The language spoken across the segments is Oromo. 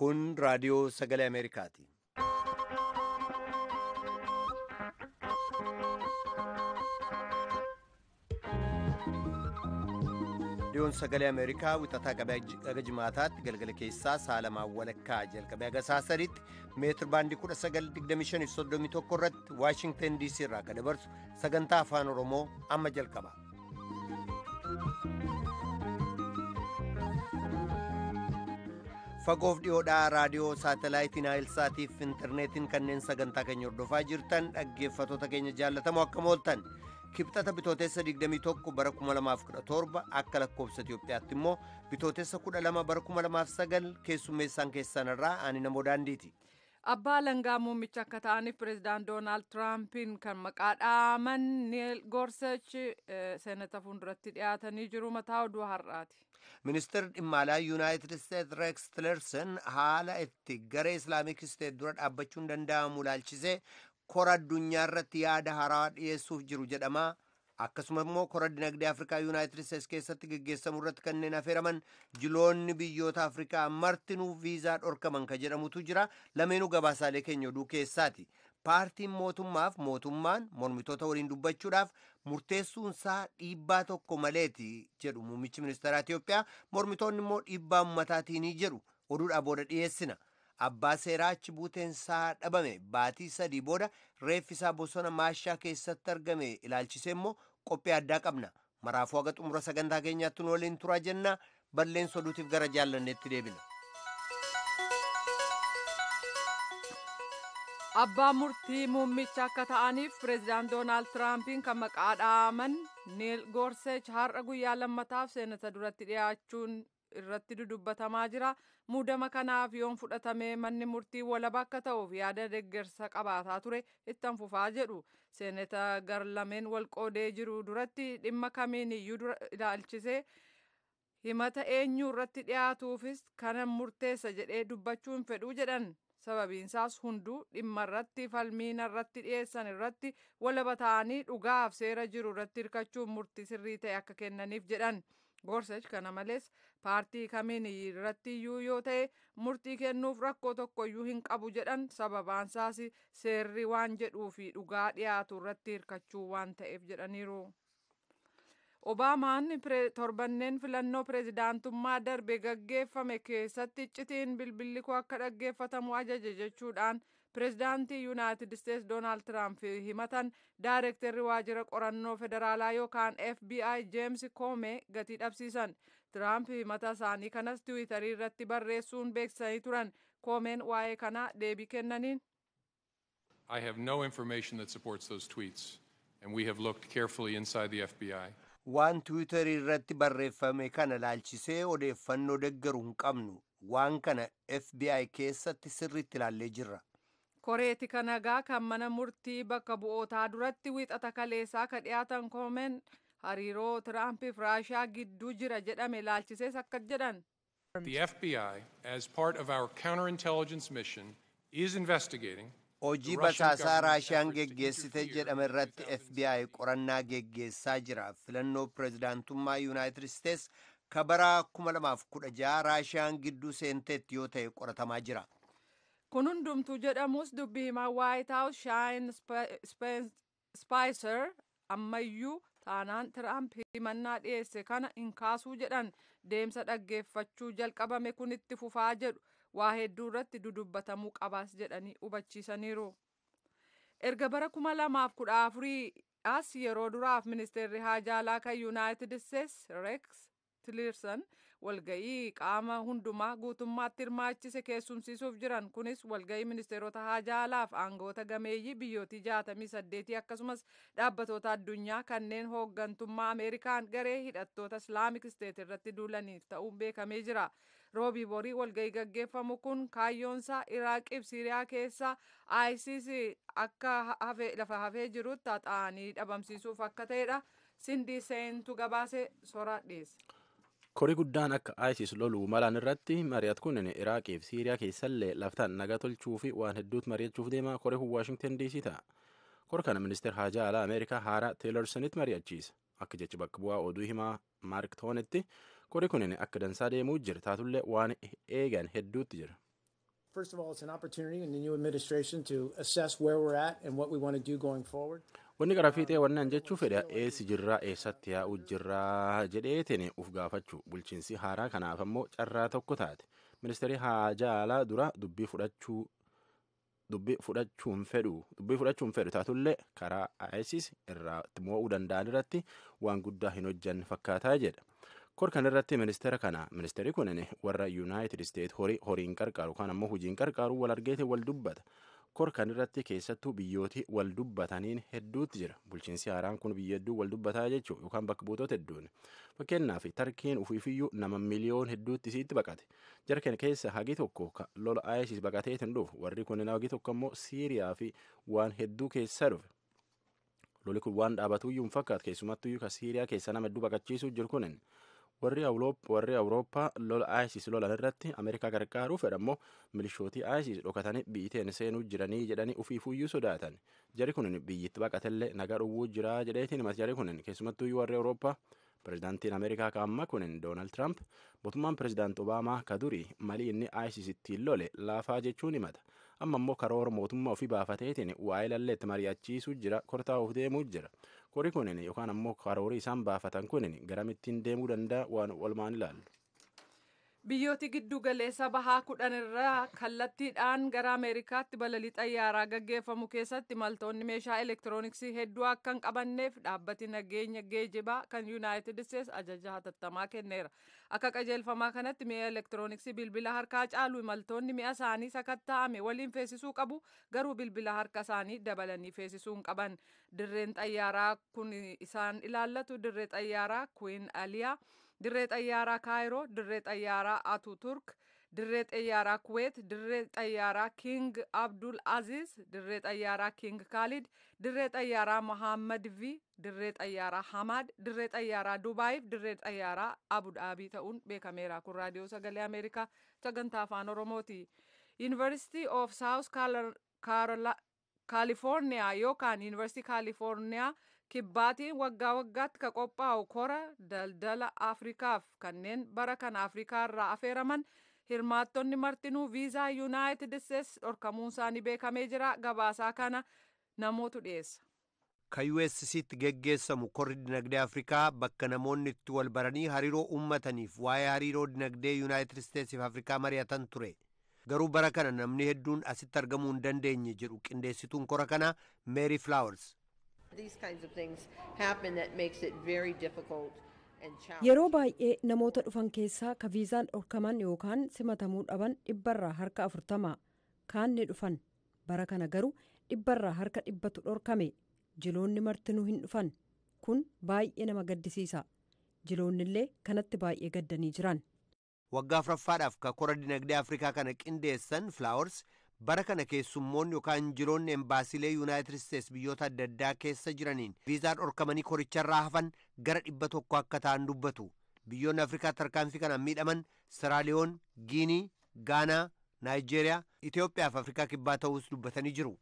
Kun raadiyoo sagalee Ameerikaati. Raadiyoon sagalee Ameerikaa wixataa haga jimaataatti galgala keessaa sa'a lamaan walakkaa jalqabee haga sa'a sadiitti meetir baandii 1925 irratti Waashingtan DC irraa kan dabarsu sagantaa afaan Oromoo amma jalqaba. Fagoof dhiyoodhaa raadiyoo saatalaayitiin Naayilsaatiif intarneetiin kanneen sagantaa keenya hordofaa jirtan dhaggeeffattoota keenya jaallatamoo akkam ooltan. Kibxata bitootessa 21 bara 2017 akka lakkoobsa Itiyoophiyaatti immoo bitootessa 12 bara 2009 keessummeessaan keessan irraa ani namoo daandiiti. Abbaa Alangaa muummicha akka ta'aniif pireezidaant Doonaald Tiraampiin kan maqaa dhaaman Niil Goorsach seenata fuulduratti dhiyaatanii jiru. Mataa oduu har'aati. Ministeerri dhimma alaa Yuunaayitid Isteet Reeks Tillerson haala itti garee Islaamik Isteet dura dhaabbachuun danda'amu ilaalchisee kora addunyaa irratti yaada haaraa dhiyeessuuf jiru jedhama. Akkasuma immoo kora dinagdee Afrikaa Yuunaayitid Isteets keessatti geggeessamu irratti kanneen affeeraman jiloonni biyyoota Afrikaa martinuu viizaa dhorkaman ka jedhamutu jira. Lameenuu gabaasaalee keenya oduu keessaati. Paartiin mootummaaf mootummaan mormitoota waliin dubbachuudhaaf murteessuunsaa dhiibbaa tokko maleeti jedhu muummichi ministeeraa Itiyoophiyaa. Mormitoonni immoo dhiibbaa uummataatiin jedhu oduudhaa booda dhiyeessina. Abbaa seeraa achi buuteensaa dhabame baatii sadii booda reeffisaa bosona maashaa keessatti argame ilaalchisee immoo qophii addaa qabna. Maraafuu haga xumura sagantaa keenyaatti nu waliin turaa jenna. Balleessa oduutiif gara jaallanneetti deebina. Abbaa murtii muummicha akka ta'aniif pireezidaant Doonaald Tiraampiin kan maqaa dhaaman Niil Goorsech har'a guyyaa lammataaf seenata duratti dhiyaachuun irratti dudubbatamaa jira. Muudama kanaaf yoon fudhatame manni murtii walaba akka ta'uuf yaada deeggarsa qabaataa ture ittan fufaa jedhu. Seenata garlameen walqoodee jiru duratti dhimma kamiin iyyuu ilaalchisee himata eenyu irratti dhiyaatuufis kana murteessa jedhee dubbachuu hin fedhuu jedhan. Sababiinsaas hunduu dhimma irratti falmiina irratti dhiyeessan irratti walaba ta'anii dhugaaf seera jiru irratti hirkachuun murtii sirrii ta'e akka kennaniif jedhan. Goorsach kana malees paartii kamiin irratti iyyuu yoo ta'e murtii kennuuf rakkoo tokko iyyuu hin qabu jedhan. Sababaansaas seerri waan jedhuu fi dhugaa dhiyaatu irratti hirkachuu waan ta'eef jedhaniiru. Obaamaan torbanneen filannoo pireezidaantummaa darbe gaggeeffame keessatti iccitiin bilbilli koo akka dhaggeeffatamu ajaje jechuudhaan pireezidaantii Yuunaayitid Isteets Doonaald Tiraamp himatan daayirektarri waajjira qorannoo federaalaa yookaan FBI Jeems Koomee gatii dhabsiisan. Tiraamp himata isaanii kanas tiwiitarii irratti barreessuun beeksisanii turan. Koomeen waa'ee kanaa deebii kennaniin. I have no information that supports those tweets and we have looked carefully inside the FBI. Waan tiwiitarii irratti barreeffame kana laalchisee odeeffannoo deggeru hin qabnu. Waan kana FBI keessatti sirriitti ilaallee jirra. Koreeti kanagaa kan mana murtii bakka bu'ootaa duratti wiixata kaleessaa ka dhiyaatan Koomeen hariiroo Tiraampiif Raashaa gidduu jira jedhame laalchisees akka jedhan. The FBI, as part of our counterintelligence mission, is investigating Hojii basaasaa Raashiyaan geggeessite jedhame irratti FBI qorannaa geggeessaa jira. Filannoo pireezidaantummaa Yuunaayitid Isteets ka bara 2016 Raashiyaan gidduu seenteetti yoo ta'e qoratamaa jira. Kun hundumtuu jedhamus dubbii himaa Waayit Haawus Shaayin Spaayiser ammayyuu taanaan Tiraamp himannaa dhiyeesse kana hin kaasuu jedhan. Deemsa dhaggeeffachuu jalqabame kun itti fufaa jedhu. Waa hedduu irratti dudubbatamuu qabaas jedhanii hubachiisaniiru. Erga bara 2014 as yeroo duraaf ministeerri haajaa alaa kan Yuunaayitid Isteets Rex Tillerson walga'ii qaama hundumaa guutummaatti hirmaachise keessumsiisuuf jiran. Kunis walga'ii ministeerota haajaa alaaf aangoota gameeyyii biyyootii 68 akkasumas dhaabbatoota addunyaa kanneen hooggantummaa Ameerikaan garee hidhattoota Islaamik Isteet irratti duulaniif ta'uun beekamee jira. Roobii borii walga'ii gaggeeffamu kun kaayyoonsaa Iraaqiif Siiriyaa keessa ISIS akka lafa hafee jirutti haxaa'anii dhabamsiisuuf akka ta'edha. Sindii seentu gabaase soraa dhiyeesse. Korii guddaan akka ISIS loluu malaan irratti mari'at kun Iraaqii fi Siiriyaa keessallee laftaan nagaa tolchuu fi waan hedduutu mari'achuuf deema. Korii kun Waashingtan DC ta'a. Kor kana ministeer haajaa alaa Ameerikaa haaraa Teelersonitti mari'achiisa. Akka jechi bakka bu'aa oduu himaa Maark Toonitti kori kunin akka dansaa deemuu jira, taatullee waan eegan hedduutti jira. First of all, it's an opportunity in the new administration to assess where we're at and what we want to do going forward. Wanni qara fiixee wannan jechuu fedha, eessi jirraa, eessatti yaa'u jirraa jedheetiin uf gaafachuu. Bulchiinsi haaraa kanaaf ammoo carraa tokko taate. Ministeerri haajaa alaa dura dubbii fudhachuun fedhu, taatullee karaa ISIS irraa mo'uu danda'an irratti waan guddaa hin hojjanne fakkaataa jedha. Kor kan irratti ministeera kana, ministeerri kunin warra Yuunaayitid Isteet horii horiin qarqaaru kan ammoo hojiin qarqaaru wal argeete wal dubbata. Kor kan irratti keessattuu biyyooti wal dubbataniin hedduutti jira. Bulchiinsi haaraan kun biyya hedduu wal dubbataa jechuu yookaan bakka buutota hedduun. Fakkeenyaaf, Tarkiin ufiifiyyuu nama miliyoon hedduutti isiitti baqate. Jara kana keessa hagi tokko lola ISIS baqateetiin dhufu. Warri kunin hagi tokko ammoo Siiriyaa fi waan hedduu keessa dhufe. Loli kun waan dhaabatuyyuu hin fakkaatu, keessumattuyyuu ka Siiriyaa keessa nama hedduu baqachiisuu jiru kunin. Warri Awurooppaa lola ISIS lolan irratti Ameerikaa gargaaruu fedha ammoo milishootii ISIS dhokatanii biyyiteen seenuu jiranii jedhanii ufiifuyyuu sodaatan. Jari kun biyyitti baqatellee nagaa dhowwuu jiraa jedheetiin himata jari kunin, keessumattuyyuu warri Awurooppaa. Pirezidaantiin Ameerikaa ka ammaa kunin Doonaald Tiraamp mootummaan pirezidaant Obaamaa ka durii malii inni ISIS ittiin lole laafaa jechuun himata. Amma immoo karoora mootummaa ofii baafateetiin waa'ee lalleetti mari'achiisuu jira, kortaa'uuf deemuu jira. Kori kunin yookaan ammoo karoori isaan baafatan kunin garamittiin deemuu danda'a, waan walumaan ilaallu. Biyyooti giddu galeessa bahaa 10 irraa kallattiidhaan gara Ameerikaatti balalii xayyaaraa gaggeeffamu keessatti imaltoonni meeshaa elektirooniksii hedduu akka hin qabanneef dhaabbati nageenya geejibaa kan Yuunaayitid Isteets ajaja hatattamaa kenneera. Akka qajeelfamaa kanatti mi'a elektirooniksii bilbila harkaa caalu imaltoonni mi'a isaanii sakatta'ame waliin feesisuu qabu, garuu bilbila harka isaanii dabalanii feesisuu hin qaban. Dirreen xayyaaraa kun isaan ilaallatu dirree xayyaaraa Queen Aliyaa, dirree xayyaaraa Kaayiroo, dirree xayyaaraa Ataturk, dirree xayyaaraa Kuweet, dirree xayyaaraa King Abdul Aziz, dirree xayyaaraa King Khalid, dirree xayyaaraa Mohammad V, dirree xayyaaraa Hamad, dirree xayyaaraa Dubaayiif dirree xayyaaraa Abu Dhaabii ta'uun beekameera. Kun Raadiyoo Sagalee Ameerikaa sagantaa Afaan Oromooti. University of South California yookaan Yuunivarsiitii Kaalifoorniyaa Kibbaatiin waggaa waggaatti ka qophaa'u kora daldala Afrikaaf kanneen bara kana Afrikaa irraa afeeraman hirmaattonni martinuu viizaa Yuunaayitid Isteets dhorkamuun isaanii beekamee jira. Gabaasaa kana namootu dhiyeessa. Kan USC'tti geggeessamu korri dinagdee Afrikaa bakka namoonni itti wal baranii hariiroo uummataniif waa'ee hariiroo dinagdee Yuunaayitid Isteetsiif Afrikaa mari'atan ture. Garuu bara kana namni hedduun asitti argamuu hin dandeenye jedhu qindeessituun kora kana Mary Flowers. These kinds of things happen that makes it very difficult and challenging. Yeroo baay'ee namoota dhufan keessaa ka viizaan dhorkaman yookaan simatamuu dhaban 40%. Kaan ni dhufan. Bara kana garuu 100%tu dhorkame. Jiloonni martinuu hin dhufan. Kun baay'ee nama gaddisiisa. Jiloonnillee kanatti baay'ee gaddanii jiran. Waggaa afuraffaadhaaf ka kora dinagdee Afrikaa kana qindeessan Flowers bara kana keessummoonni yookaan jiloonni embaasiilee Yuunaayitid Isteets biyyoota adda addaa keessa jiraniin viizaa dhorkamanii koricharraa hafan gara 100 akka ta'an dubbatu. Biyyoonni Afrikaa tarkaanfii kanaan miidhaman Siraaliyoon, Giinii, Gaanaa, Naayijeeriyaa, Itoophiyaa fi Afrikaa Kibbaa ta'uus dubbatanii jiru.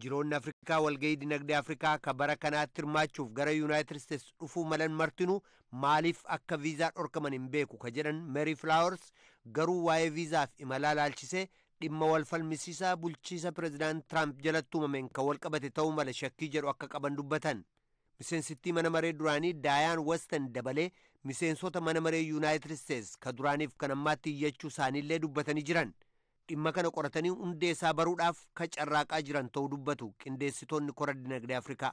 Jiloonni Afrikaa walgahii dinagdee Afrikaa ka bara kanaatti hirmaachuuf gara Yuunaayitid Isteets dhufuu malan martinuu maaliif akka viizaa dhorkaman hin beeku ka jedhan Mary Flowers, garuu waa'ee viizaaf imalaa laalchisee dhimma wal falmisiisaa bulchiisa pirezidaant Tiraamp jalatti uumameen kan wal qabate ta'uu mala shakkii jedhu akka qaban dubbatan. Miseensittii mana maree duraanii Daayaan Weston dabalee miseensota mana maree Yuunaayitid Isteets ka duraaniif kan ammaatti iyyachuu isaaniillee dubbatanii jiran. Dhimma kana qoratanii hundee isaa baruudhaaf ka carraaqaa jiran ta'uu dubbatu qindeessitoonni kora dinagdee Afrikaa.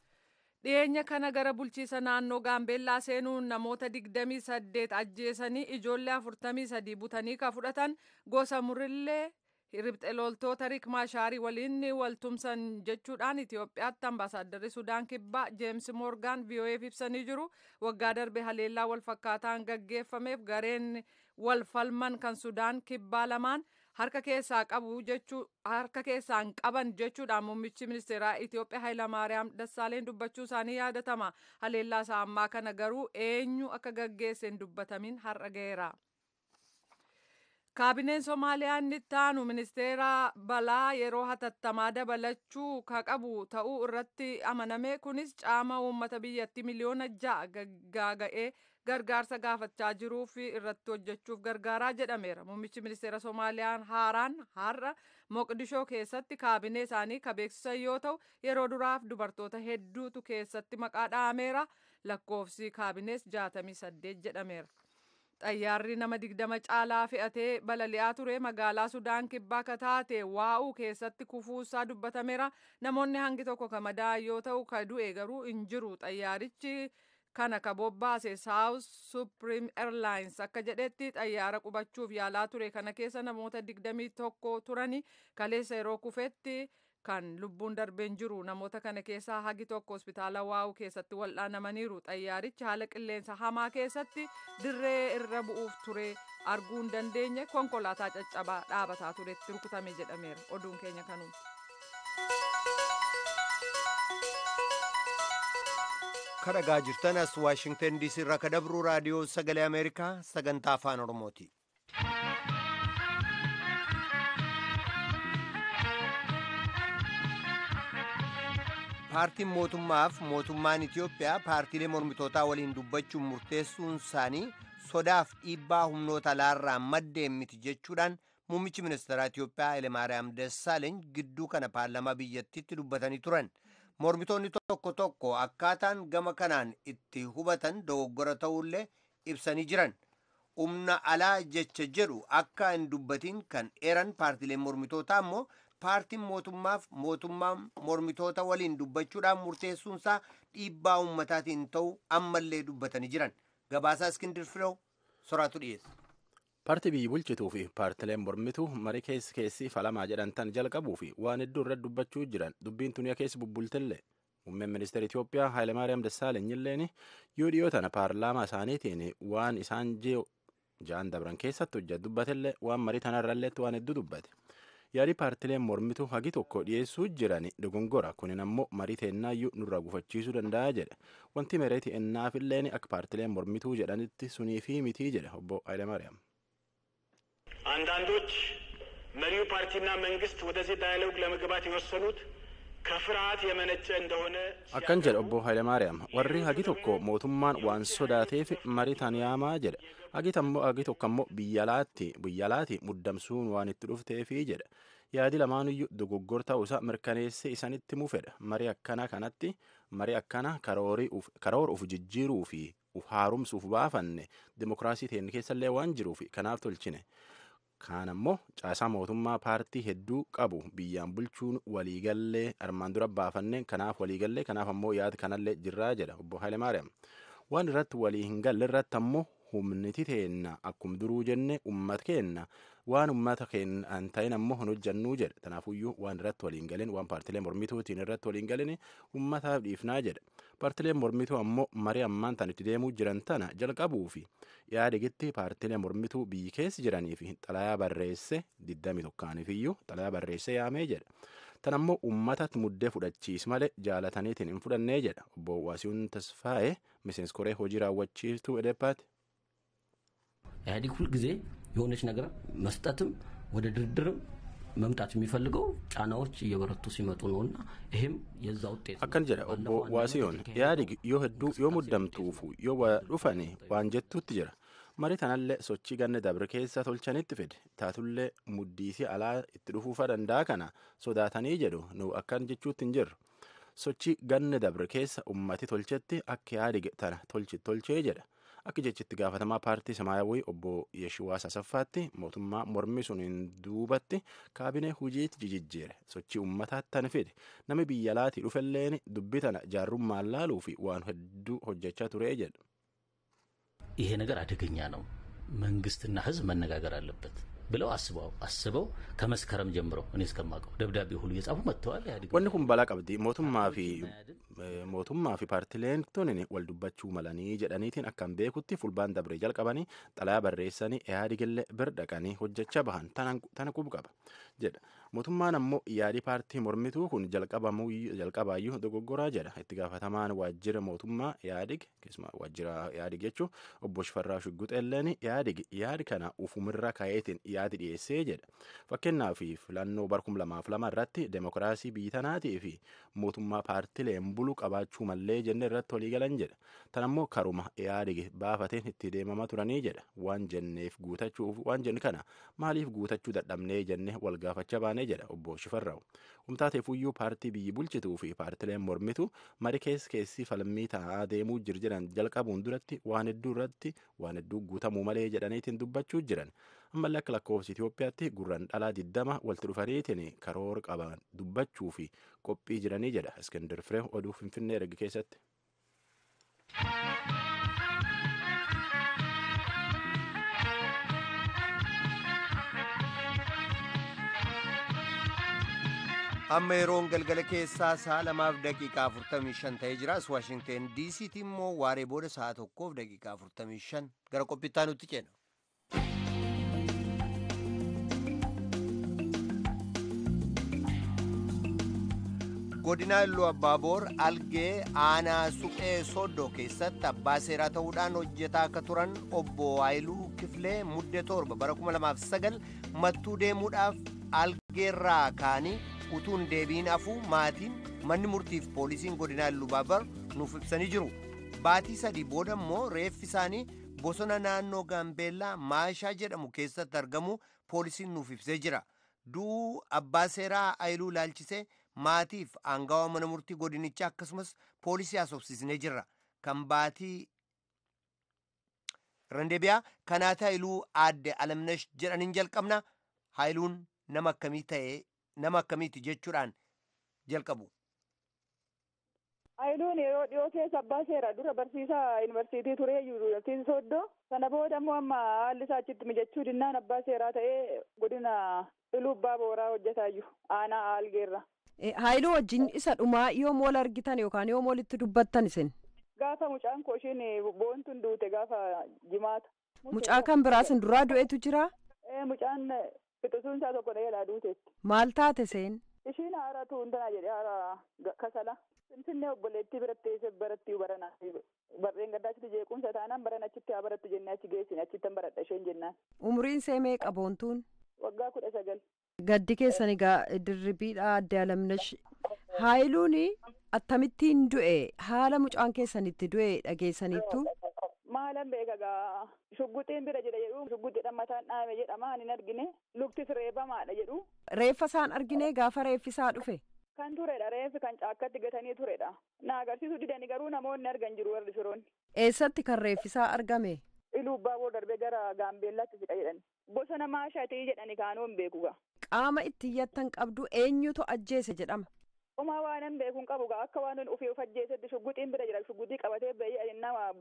Dhiyeenya kana gara bulchiisa naannoo Gaambeellaa seenuun namoota 28 ajjeesanii ijoollee 43 butanii ka fudhatan gosa Murillee riphxe loltoota Riik Maashaarii waliin waltumsan jechuudhaan Itoophiyaatti ambaasaaddarri Sudaan Kibbaa Jeems Moorgaan VOAf ibsanii jiru. Waggaa darbe haleellaa wal fakkaataan gaggeeffameef gareen wal falman kan Sudaan Kibbaa lamaan harka keessaa qabu jechuu harka keessaan qaban jechuudhaan muummichi ministeeraa Itoophiyaa Hayilamaariyaam Dassaaleen dubbachuu isaanii yaadatama. Haleellaa isaa ammaa kana garuu eenyu akka gaggeesse hin dubbatamin har'a ga'eera. Kaabineen Somaaliyaa inni itti aanu ministeera balaa yeroo hatattamaa dabalachuu ka qabu ta'uu irratti amaname. Kunis caama uummata biyyattii miliyoona 6 gaaga'ee gargaarsa gaafachaa jiruu fi irratti hojjechuuf gargaaraa jedhameera. Muummichi ministeera Somaaliyaan haaraan har'a Moqdishoo keessatti kaabinee isaanii ka beeksisan yoo ta'u, yeroo duraaf dubartoota hedduutu keessatti maqaa dha'ameera. Lakkoofsi kaabinees 68 jedhameera. Xayyaarri nama 20 caalaa fe'atee balali'aa ture magaalaa Sudaan Kibbaa ka taate Waa'uu keessatti kufuusaa dubbatameera. Namoonni hangi tokko ka madaa'an yoo ta'u, ka du'e garuu hin jiru. Xayyaarichi kana ka bobbaase South Supreme Airlines akka jedhetti, xayyaara qubachuuf yaalaa ture kana keessa namoota 21 turani. Kaleessa yeroo kufetti kan lubbuun darbeen jiru. Namoota kana keessaa hagi tokko hospitaala Waa'uu keessatti wal'aanamaniiru. Xayyaarichi haala qilleensa hamaa keessatti dirree irra bu'uuf ture arguu hin dandeenye, konkolaataa caccabaa dhaabataa turetti rukutame jedhameera. Oduun keenya kanuma. Kan dhagaa jirtan as Waashingtan DC irraa ka dabru Raadiyoo Sagalee Ameerikaa sagantaa Afaan Oromooti. Paartiin mootummaaf mootummaan Itiyoophiyaa paartiilee mormitootaa waliin dubbachuun murteessuun isaanii sodaaf dhiibbaa humnoota alaarraa maddeen miti jechuudhaan muummichi ministeeraa Itiyoophiyaa Hayilemaariyaam Dassaaleeny gidduu kana paarlaamaa biyyattiitti dubbatanii turan. Mormitoonni tokko tokko akkaataan gama kanaan itti hubatan dogoggora ta'ullee ibsanii jiran. Humna alaa jecha jedhu akka hin dubbatiin kan eeran paartiileen mormitootaa immoo, paartiin mootummaaf mootummaan mormitoota waliin dubbachuudhaan murteessuunsaa dhiibbaa uummataatiin ta'u ammallee dubbatanii jiran. Gabaasaa Iskindir Firew soraatu dhiyeessa. Paartii biyyi bulchituu fi paartileen mormituu marii keessi keessi falamaa jedhan tan jalqabuu fi waan hedduu irratti dubbachuu jiran, dubbiin tuniyaa keessa bubbultillee. Muummeen ministeera Itoophiyaa Hayilemaariyaam Dassaaleny illeen yoo dhiyoo tana paarlaamaa isaaniitiin waan isaan 6 dabran keessatti hojjetu dubbatellee, waan marii tanarralleetti waan hedduu dubbate. Yaadii paartileen mormituu hagi tokko dhiyeessuu jiran dogongora, kunin ammoo marii teennaayyuu nurra gufachiisuu danda'a jedhe. Wanti mereeti ennaafilleen akka paartileen mormituu jedhanitti sunii fi mitii jedhe obbo Hayilemaariyaam. አንዳንዶች መሪው ፓርቲና መንግስት ወደዚህ ዳያሎግ ለመግባት የወሰኑት ከፍርሃት የመነጨ እንደሆነ Akkan jedhe obbo Hayilemaariyaam, warri hagi tokko mootummaan waan sodaateef marii tan yaamaa jedhe, hagi tokko ammoo biyya alaatti muddamsuun waan itti dhufteefi jedhe. Yaadi lamaanuyyuu dogoggor ta'uusaa mirkaneessee isanitti himuu fedha. Marii akkana kanatti, marii akkana karoora uf jijjiiruu fi uf haaromsuuf baafanne dimokiraasii teenya keessallee waan jiruuf kanaaf tolchine. Kaan ammoo caasaa mootummaa paartii hedduu qabu biyyaan bulchuun waliigallee armaan dura baafanne, kanaaf waliigallee, kanaaf ammoo yaada kanallee jirraa jedha obbo Hayilemaariyaam. Waan irratti walii hin galle irratti ammoo humniti teenna akkum duruu jenne ummata keenna, waan ummata keenya hin ta'in ammoo hin hojjannuu jedha. Tanaafuyyuu waan irratti walii hin galin, waan paartilee mormituutiin irratti walii hin galin ummataaf dhiifnaa jedha. Paartileen mormituu ammoo marii ammaan tan itti deemuu jiran tana jalqabuu fi yaadigitti paartilee mormituu biyyi keessa jiranii fi xalayaa barreesse 21 iyyuu xalayaa barreesse yaamee jedha. Tan ammoo uummatatti muddee fudhachiis malee jaalataniitiin hin fudhannee jedha. Obbo Waasiyuun Tasfaa'ee miseensi koree hojii raawwachiistuu Edepaati. ኢህአዴግ ሁልጊዜ የሆነች ነገር መስጠትም ወደ ድርድርም መምጣት የሚፈልገው ጫናዎች እየበረቱ ሲመጡ ነውና ይሄም የዛ ውጤት። Akkan jedha obbo Waasiyoon, Ihaadig yoo hedduu yoo muddamtuufu yoo waa dhufani waan jettuutti jira. Marii tanallee sochii ganna dabre keessa tolchanitti fide, taatullee muddiisii alaa itti dhufuufa danda'a, kana sodaatanii jedhu. Nu akkan jechuutti hin jirru. Sochii ganna dabre keessa ummati tolchetti akka Ihaadig tana tolchi tolchee jedha. Akka jechitti gaafatamaa paartii Samaayawii obbo Yeshiwaas Asaffaatti, mootummaa mormi suniin duubatti kaabinee hojiitti jijjiire sochii uummataatti tan fide, nami biyya alaatii dhufelleen dubbii tana jaarrummaan laaluu fi waan hedduu hojjechaa ture jedha. ይሄ ነገር አደገኛ ነው፣ መንግስትና ህዝብ መነጋገር አለበት ብለው አስበው አስበው ከመስከረም ጀምረው እኔ እስከማውቀው ደብዳቤ ሁሉ እየጻፉ መጥተዋል። ኢህአዴግ Wanni kun balaa qabdi. Mootummaa fi paartileen tunin wal dubbachuu malanii jedhaniitiin akkan beekutti fulbaan dabree jalqabanii xalayaa barreessanii Ihaadigillee bir dhaqanii hojjechaa bahan, tana qubu qaba jedha. Mootummaan ammoo yaadii paartii mormituu kun jalqabaayyuu dogoggoraa jedha. Itti gaafatamaan waajjira mootummaa Yaadig, keessumaa waajjira Yaadig jechuun obbo Shifarraa Shugguxeelleen, Yaadig yaadi kana ufumirra ka'eetiin yaadi dhiyeessee jedha. Fakkeenyaaf, filannoo bara 2002 irratti demokiraasii biyyi tanaatii fi mootummaa paartileen bulu qabaachuu mallee jenne irratti walii galan jedha. Tan ammoo karuma Yaadig baafateen itti deemamaa turanii jedha. Waan jenneef guutachuuf, waan jenne kana maaliif guutachuu dadhabnee jenne wal gaafachaa baanee jedha obbo Shifarraaw. Humtaateefuyyuu paartii biyyi bulchituu fi paartileen mormitu mari keessa keessi falmii taa'aa deemuu jir jedhan jalqabuun duratti waan hedduu irratti waan hedduu guutamuu malee jedhaniitiin dubbachuu jiran. Ammallee akka lakkoofsa Itoophiyaatti gurran dhalaa 20 walitti dhufaniitiin karoora qaban dubbachuu fi qophii jiranii jedha Iskindir Firee oduu Finfinnee erge keessatti. Amma yeroon galgala keessaa sa'a 2:45 ta'ee jira. As Waashingteen DCtti immoo waaree booda sa'a 1:45. Gara qophittaa nutti ceena. Godina Iluu Abbaaboor, Algee, aanaa Suphee Soddoo keessatti abbaa seeraa ta'uudhaan hojjetaa akka turan obbo Haayiluu Kifilee Mudde 7 bara 2009 Mattuu deemuudhaaf Algeerraa ka'anii utuun deebiin hafuu maatiin, manni murtiif poolisiin godina Iluu Abbaaboor nuuf ibsanii jiru. Baatii 3 booda immoo reeffi isaanii bosona naannoo Gaambeellaa Maashaa jedhamu keessatti argamu poolisiin nuuf ibsee jira. Du'uu abbaa seeraa Haayiluu ilaalchisee maatiif aangawa mana murtii godinichaa akkasumas poolisii haasofsiisnee jirra. Kan baatii Randeebiyaa kanaata Haayiluu aadde Alamnash jedhaniin jalqabna. Haayiluun nama akkamii ta'e, nama akkamiiti jechuudhaan jalqabu. Haayiluun yeroo dhiyoo keessa abbaa seeraa dura barsiisaa yuunivarsiitii ture, yuunivarsiitii Sooddoo. Sana booda immoo amma haalli isaa achitti mijachuu dinnaan abbaa seeraa ta'ee godina Iluu Abbaa Booraa hojjetaa jiru, aanaa Aalgeerra. Haayiluu wajjin isa dhumaa yoom wal argitan yookaan yoom walitti dubbattan isin? Gaafa mucaan koo ishiin Boontuun duute, gaafa Jimaata. Mucaa kan biraa isin duraa du'etu jira? Mucaan fixisuun isaa tokko dheeraa duuteetti. Maal taate seen? Ishiin haaratu hundanaa jedhee haara kasala. Finfinnee obboleettii biratti baratti barana. Barreen gaddaa achitti jeequmsa taanaan baran achitti haa barattu jennee achi geessine, achitti baradha isheen jennaan. Umriin see meeqa Boontuun? Waggaa 19. Gaddi keessan egaa dirribiidha, adde Alamnash. Haayiluun akkamittiin du'e? Haala mucaan keessan itti du'e dhageessaniittu? Maalan beeka gaa, shugguxiin bira jira jedhu, shugguxiidhaan mataan dhaame jedhama, ani hin argine, luktis reebamaadha jedhu. Reeffa isaan argine gaafa reeffi isaa dhufe? Kan turedha, reeffi kan caakkatti gatanii turedha. Na agarsiisuu didanii, garuu namoonni argan jiru, warri firoonni. Eessatti kan reeffi isaa argame? Iluu Abbaa darbee gara Gaambeellaatti siqa jedhani. Bosona Maashatii jedhani, kaanuu hin beeku gaa. Qaama itti iyyattan qabdu? Eenyutu ajjeese jedhama? Homaa waan hin beeku hin qabu gaa, akka waan ofii of ajjeesetti shugguxiin bira jira, shugguxii qabatee ba'ee nama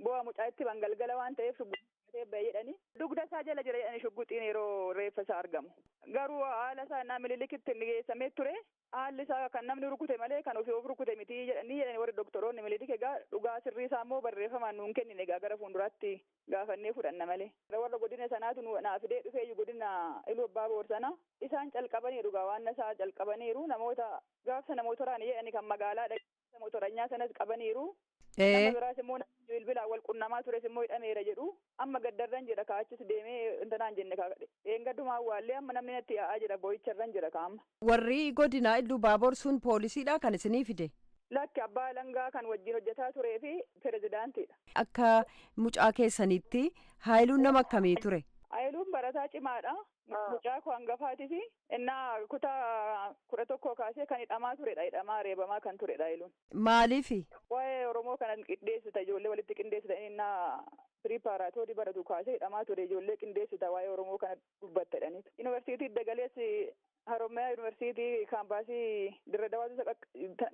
bu'aa mucaa itti bangalgala waan ta'eef shugguxii qabatee ba'ee jedhani. Dugda isaa jala jira jedhani shugguxiin yeroo reeffa isaa argamu. Garuu haala isaa naa Miliilikitti geessamee ture. Haalli isaa kan namni rukute malee kan ofii of rukute miti jedhanii warri doktoroonni Mililik. Egaa dhugaa sirrii isaa immoo barreeffamaan nuun kennine, egaa gara fuulduraatti gaafannee fudhanna malee. Warra godina sanaatu naa fidee dhufee, godina Iluu Abbaa Boor sana isaan calqabaniiru gaa, waan isaa calqabaniiru, namoota gaafsa namoota toraan jedhani kan magaalaa motoranyaa sanas qabaniiru. Nama biraas immoo bilbilaan wal qunnamaa tures immoo hidhameera jedhu. Amma gaddarran jira, kaachis deemee intanaan jenne eengaddumaa awwaallee, amma namni natti yaa'aa jira, boo'icharran jira kaama. Warri godinaa Iluu Baaboor sun poolisiidha kan isinii fide? Lakki, abbaa alangaa kan wajjin hojjetaa turee fi pirezidaantiidha. Akka mucaa keessanitti Haayiluun nama akkamii ture? Haayiluun barataa cimaadha. Mucaa koo hangafaatii fi innaa kutaa 11 kaasee kan hidhamaa turedha. Hidhamaa reebamaa kan turedha Haayiluun. Maaliifi? Waa'ee Oromoo kana qindeessita, ijoollee walitti qindeessita, innaa preparatory baratu kaasee hidhamaa ture, ijoollee qindeessita, waa'ee Oromoo kana dubbatta jedhaniitu. Yuunivarsiitii Dagalees, Haromyaa Yuunivarsiitii kaampaasii Dirra Dawaatu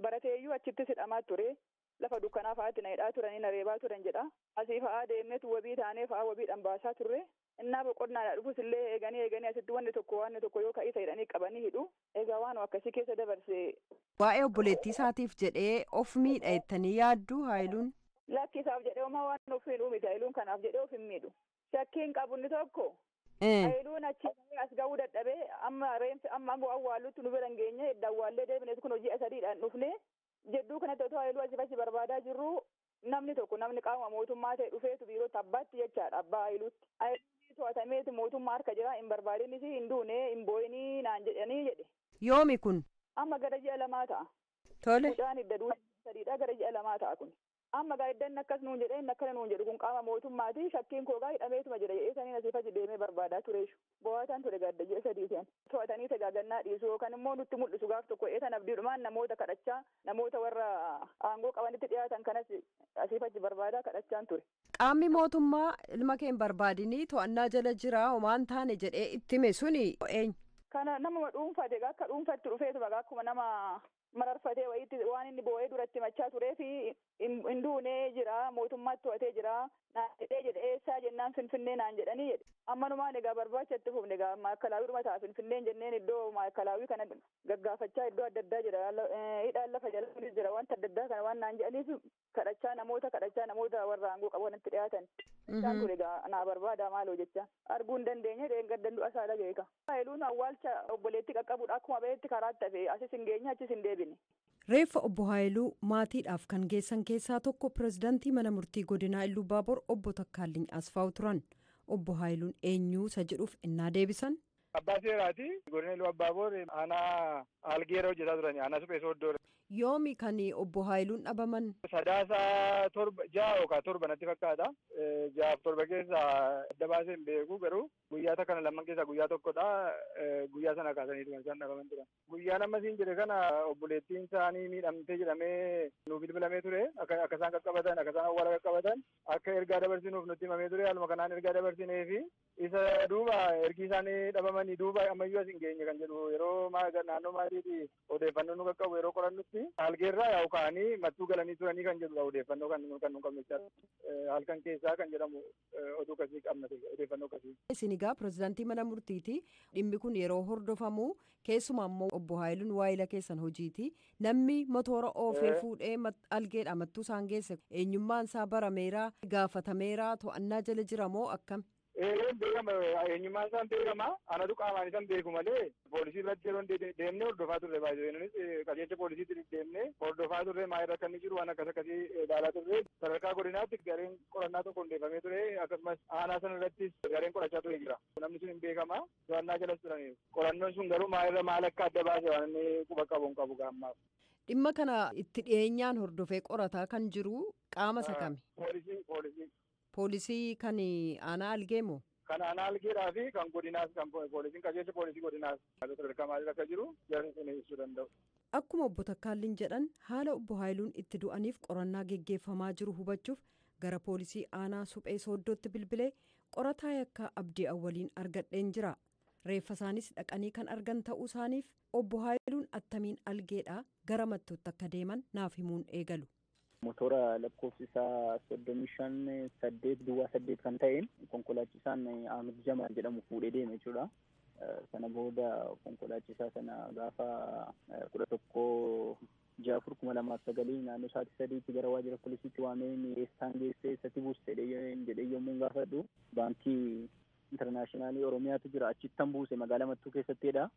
barateeyyuu achittis hidhamaa ture. Lafa dukkanaa fa'aatti na hidhaa turanii na reebaa turan jedha. Asii fa'aa deemneetu wabii taanee fa'aa wabiidhaan baasaa turre. Innaa boqonnaadha dhufus illee eeganii eeganii asitti wanni tokko yoo ka'isa jedhanii qabanii hidhu. Egaa waan akkasii keessa dabarse. Waa'ee obboleettii isaatiif jedhee of miidha jettanii yaaddu Haayiluun? Lakki, isaaf jedhee homaa waan of miidhuu miti. Haayiluun kanaaf jedhee of hin miidhu. Shakkiin qabu inni tokko. Hayiluun achi as ga'uu dadhabee amma reenfi amma awwaallutti nu bira hin geenye edda awwaallee deebine kun hojii sadiidhaan dhufne jedduu kanatti otoo Hayiluu asii achi barbaadaa jirru namni tokko namni qaama mootummaa ta'e dhufeetu biirootti abbaatti jechaadha abbaa Hayiluutti. Hayiluun to'atameetu mootummaa harka jira hin barbaadinis hin duune hin boo'inii naan jedhanii jedhe. Yoomi kun? Amma gara ji'a 2 ta'a. Tole. Mucaan hidda duudha sadiidha gara ji'a 2 ta'a kun. Amma gaa iddan akkas nuun jedhee inni akkana nuun jedhu kun qaama mootummaati shakkiin koo gaa hidhameetuma jedha jedhee saniin asii fachi deemee barbaadaa tureeshu. Bo'aataan ture gadda ji'a sadiitiin. To'atanii tagaagannaa dhiisu yookaan immoo nutti mul'isu gaaf tokko eetan abdiidhumaan namoota kadhachaa namoota warra aangoo qabanitti dhiyaatan kanas asii fachi barbaadaa kadhachaan ture. Qaamni mootummaa ilma kee hin barbaadinii to'annaa jala jira homaan taane jedhee itti hime suni eenyu? Kana namuma dhuunfate akka dhuunfatti dhufeetuma akkuma nama mararfatee wayiitti waan inni boo'ee duratti machaa turee fi hin duunee jira mootummaatti to'atee jira naan jedhee jedhe eessaa jennaan Finfinnee naan jedhanii jedhe ammanumaan egaa barbaacha itti fufne egaa maakalaawii ta'a Finfinneen jenneen iddoo maakalaawii kana gaggaafachaa iddoo adda addaa jira hidhaan lafa jala jira wanta adda addaa kana waan naan jedhaniif kadhachaa namoota warra aangoo qabanitti dhiyaatan. Isaan ture egaa naa barbaada maaloo jecha arguu hin dandeenye dheengaddan du'a isaa dhagayeeka. Hayiluun awwaalcha obboleetti qaqqabuudha akkuma ba'etti karaatti hafe asis hin geenye achis hin deebine. Reeffa obbo Haayiluu maatiidhaaf kan geessan keessaa tokko pirezidaantii mana murtii godinaa Illuu Baabur obbo Takkaalliin Asfaaw turan. Obbo Haayiluun eenyuu isa jedhuuf innaa deebisan. Abbaa seeraati. Godina Illuu Abbaaboor aanaa Algeera hojjetaa turani. Aanaa suphee sooddoo. Yoomi kan obbo Haayiluun dhabaman? 6 7 6 yookaan 7 natti fakkaata. 6 fi 7 keessa adda baasee hin beeku garuu guyyaa kana lamman keessaa guyyaa tokkodha. Guyyaa sana kaasanii turan isaan dhabaman turan. Guyyaa amma siin jedhe kana obboleettiin isaanii miidhamtee jedhamee nu bilbilamee ture. Akka isaan qaqqabatan akka isaan awwaala qaqqabatan akka ergaa dabarsinuuf nutti himamee ture. Haaluma kanaan ergaa dabarsineefi isa duuba ergi isaanii dhabamanii duuba ammayyuu as hin geenye kan jedhu yeroo naannoo maatiitii odeeffannoo nu qaqqabu yeroo qorannutti Algeerraa yaa'u ka'anii mattuu galanii turanii kan jedhudha odeeffannoo kan nu qabnu jechaadha. Halkan keessaa kan jedhamu oduu akkasii qabna odeeffannoo akkasii. Isin egaa pirezidaantii mana murtiiti. Dhimmi kun yeroo hordofamu keessumaa immoo obbo Haayiluun waayila keessan hojiiti. Namni motora oofee fuudhee algeedha mattuu isaan geesse eenyummaan isaa barameera gaafatameera to'annaa jala jira moo akkam? Beekama eenyummaan isaan beekama anatu qaamaan isaan beeku malee poolisii irratti yeroo deemnee hordofaa turre baay'ee nunis qajeelcha poolisiitti deemnee hordofaa turre maayirra akka inni jiru waan akkas akkasii ilaalaa turre sadarkaa godinaatti gareen qorannaa tokko hundeeffamee ture akkasumas aanaa sana irrattis gareen qorachaa ture jira namni sun hin beekama to'annaa jalas turaniiru qorannoon sun garuu maayirra maal akka adda baase waan inni quba qabu hin qabu gaammaaf. Dhimma kana itti dhiyeenyaan hordofee qorataa kan jiru qaama isa kami? Poolisii. Poolisii kan aanaa Algee moo? Kan aanaa Algeedhaa fi kan godinaas kan poolisiin qajeelcha poolisii godinaas sadarkaa maalirra akka jiru jarri sun ibsuu danda'u. Akkuma obbo Takkaalliin jedhan haala obbo Haayiluun itti du'aniif qorannaa geggeeffamaa jiru hubachuuf gara poolisii aanaa suphee sooddootti bilbilee qorataa yakkaa Abdii Awwaliin argadheen jira. Reeffa isaanis dhaqanii kan argan ta'uu isaaniif obbo Haayiluun attamiin Algeedhaa gara mattuutti akka deeman naaf himuun eegalu. Motora lakkoofsi isaa 35 8 duwwaa 8 kan ta'een konkolaachisaan Ahmed Jamal jedhamu fuudhee deeme jechuudha. Sana booda konkolaachisaa sana gaafa 11 6 4 2009 naannoo sa'aatii 3tti gara waajjira poolisiitti waamee eessaan geessee eessatti buuste jedhee yommuu gaafadhu baankii intarnaashinaalii Oromiyaatu jira achittan buuse magaalaa Mattuu keessattidha.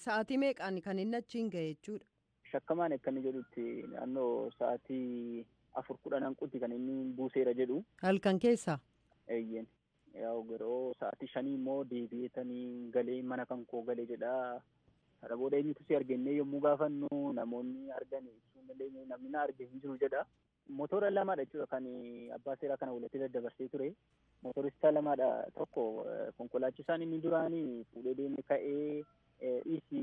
Sa'aatii meeqaan kan inni achiin ga'e jechuudha? Shakkamaan akka inni jedhutti naannoo sa'aatii 4:10 hanquutti kan inni buuseera jedhu. Halkan keessaa? Eeyyeen. Yaa'u yeroo sa'aatii 5 immoo deebi'eetanii galee mana kan koo galee jedha. Sana booda eenyutu si argennee yommuu gaafannu namoonni argan ibsuu hin dandeenye namni na arge hin jiru jedha. Motora lamaadha jechuudha kan abbaa seeraa kana walitti daddabarsee ture. Motorista lamaadha tokko konkolaachisaan inni duraanii fuudhee deemee ka'ee dhiisi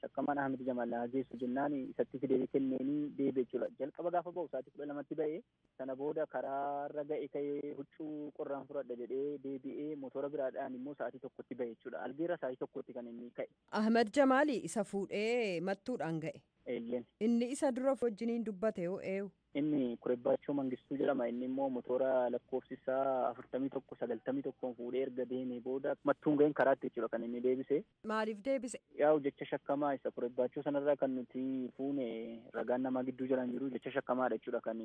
shakkamaan Ahmed Jamal geessu jennaan isatti fidee kenneenii deebi'e jechuudha. Jalqaba gaafa ba'u sa'aatii 12tti ba'e sana booda karaarra ga'e ka'ee huccuu qorraan fudhadha jedhee deebi'ee motora biraadhaan immoo sa'aatii 1tti ba'e jechuudha. Algeera sa'aatii 1tti kan inni ka'e. Ahmed Jamaali isa fuudhee mattuudhaan ga'e. Eeyyeen. Inni isa dura wajjiniin dubbate yoo eenyu? Inni Kurebbaachoo Mangistuu jedhama. Inni immoo motora lakkoofsi isaa 4191 fuudhee erga deemee booda Mattuun ga'een karaatti jechuudha kan inni deebise. Maaliif deebise? Yaa'u jecha shakkamaa isa Kurebbaachoo sanarraa kan nuti fuune ragaan namaa gidduu jiran jiru jecha shakkamaadha jechuudha kan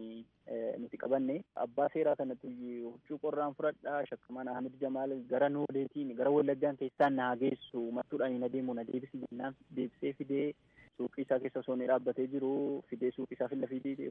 nuti qabanne. Abbaa seeraa kanatu huccuu qorraan fudhadhaa shakkamaan Ahmed Jamaal gara Nooleetiin gara Wallaggaan keessaan naa geessu Mattuudhaan hin adeemu na deebisi jennaan deebisee fidee suuqii isaa keessa osoo inni dhaabbatee jiru fidee suuqii isaa fila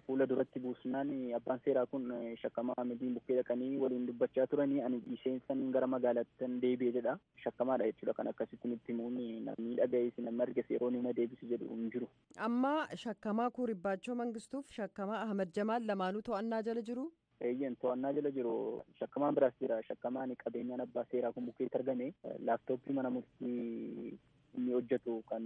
fuula duratti buusnaan abbaan seeraa kun shakkamaa Ahmediin bukkee dhaqanii waliin dubbachaa turanii ani dhiiseensan gara magaalaatti deebi'e jedha. Shakkamaadha jechuudha kan akkasitti nutti himuun namni dhaga'ees namni arges yeroo inni na deebisu jedhu hin jiru. Amma shakkamaa Kurebbaachoo Mangistuuf shakkamaa Ahmed Jamaal lamaanuu to'annaa jala jiru? Eeyyen to'annaa jala jiru. Shakkamaan biraas jira. Shakkamaan qabeenyaan abbaa seeraa kun bukkeetti argame laaptooppii mana murtii inni hojjetu kan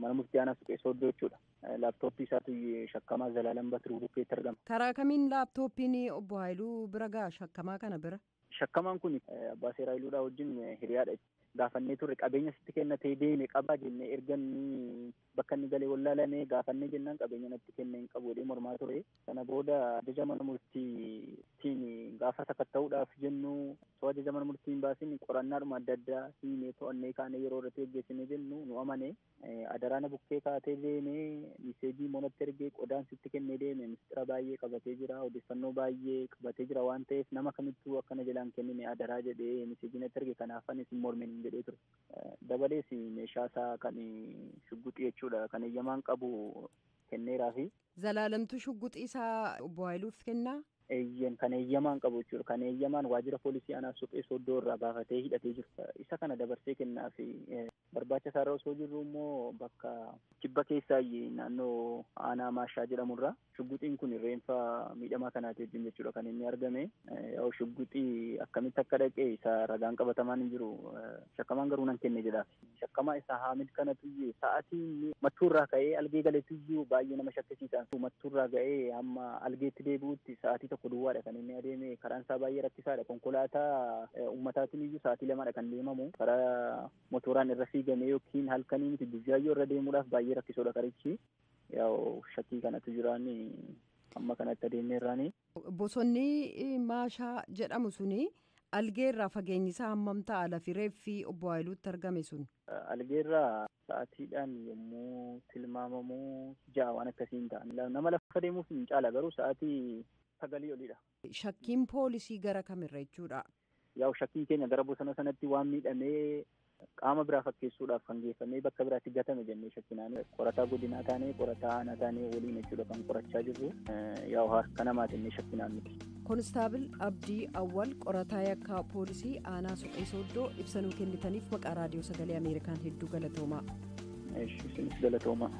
mana murtii aanaa suphee sooddoo jechuudha. Laaptooppii isaatu shakkamaa Zalaalam Batiruu bukkeetti argama. Karaa kamiin laaptooppiin obbo Haayiluu bira ga'a shakkamaa kana bira? Shakkamaan kun abbaa seeraa Haayiluudhaa wajjin hiriyaadha. Gaafannee turre qabeenya sitti kennatee deeme qabaa jennee erga inni bakka inni galee wallaalame gaafannee jennaan qabeenya natti kenne hin qabu jedhee mormaa ture. Sana booda ajaja mana murtiitiin gaafa sakatta'uudhaaf jennu osoo ajaja mana murtii hin baasin qorannaadhuma adda addaa hiimee to'annee kaanee yeroo irratti geggeessinee jennu nu amane adaraana bukkee kaatee deemee miseejii monatti ergee qodaan sitti kennee deeme mistira baay'ee qabatee jira odeeffannoo baay'ee qabatee jira waan ta'eef nama kamittuu akkana jalaan kennine adaraa jedhee miseejii natti erge kanaaf anis hin mormin jedhee ture. Dabalees meeshaa isaa kan shugguxii jechuudha kan eeyyamaan qabu kenneeraafi. Zalaalamtuu shugguxii isaa obbo Haayiluuf kennaa? Eeyyen kan eeyyamaan qabu jechuudha kan eeyyamaan waajjira poolisii aanaa suphee sooddoo irraa baafatee hidhatee jiru. Isa kana dabarsee kennaafi barbaacha isaarra osoo jirru immoo bakka kibba keessaa naannoo aanaa maashaa jedhamurra shugguxiin kun reenfa miidhamaa kanaati wajjin jechuudha kan inni argame. Yaa'u shugguxii akkamitti akka dhaqe isa ragaan qabatamaan hin jiru shakkamaan garuu nan kenne jedhaaf. Shakkamaa isa Haamid kanatu sa'aatii Mattuurraa ka'ee algee galetuyyuu baay'ee nama shakkisiisa. Mattuurraa ga'ee hamma algeetti deebi'utti sa'aatii 1 duwwaadha kan inni adeeme. Karaan isaa baay'ee rakkisaadha. Konkolaataa uummataatiin iyyuu sa'aatii 2dha kan deemamu. Karaa motoraan irra fiigamee yookiin halkanii miti guyyaayyuu irra deemuudhaaf baay'ee rakkisoodha karichi. Yaa'u shakkii kanatu jiraan amma kanatti adeemneerraani. Bosonni Maashaa jedhamu suni algeerraa fageenyi isaa hammam ta'a lafi reeffi obbo Haayiluutti argame sun? Algeerraa sa'aatiidhaan yommuu tilmaamamu 6 waan akkasii hin ta'an. Nama lafa deemuuf hin caala garuu sa'aatii 9 oliidha. Shakkiin poolisii gara kamirra jechuudha? Yaa'u shakkiin keenya gara bosona sanatti waan miidhamee qaama biraa fakkeessuudhaaf kan geeffamee bakka biraatti gatame jennee shakkinaan qorataa godinaa taanee qorataa aanaa taanee waliin jechuudha kan qorachaa jirru. Yaa'u harka namaa jennee shakkinaan miti. Koonistaabil Abdii Awwal qorataa yakkaa poolisii aanaa suphee sooddoo ibsanuu kennitaniif maqaa raadiyoo sagalee Ameerikaan hedduu galatoomaa. Isinis galatoomaa.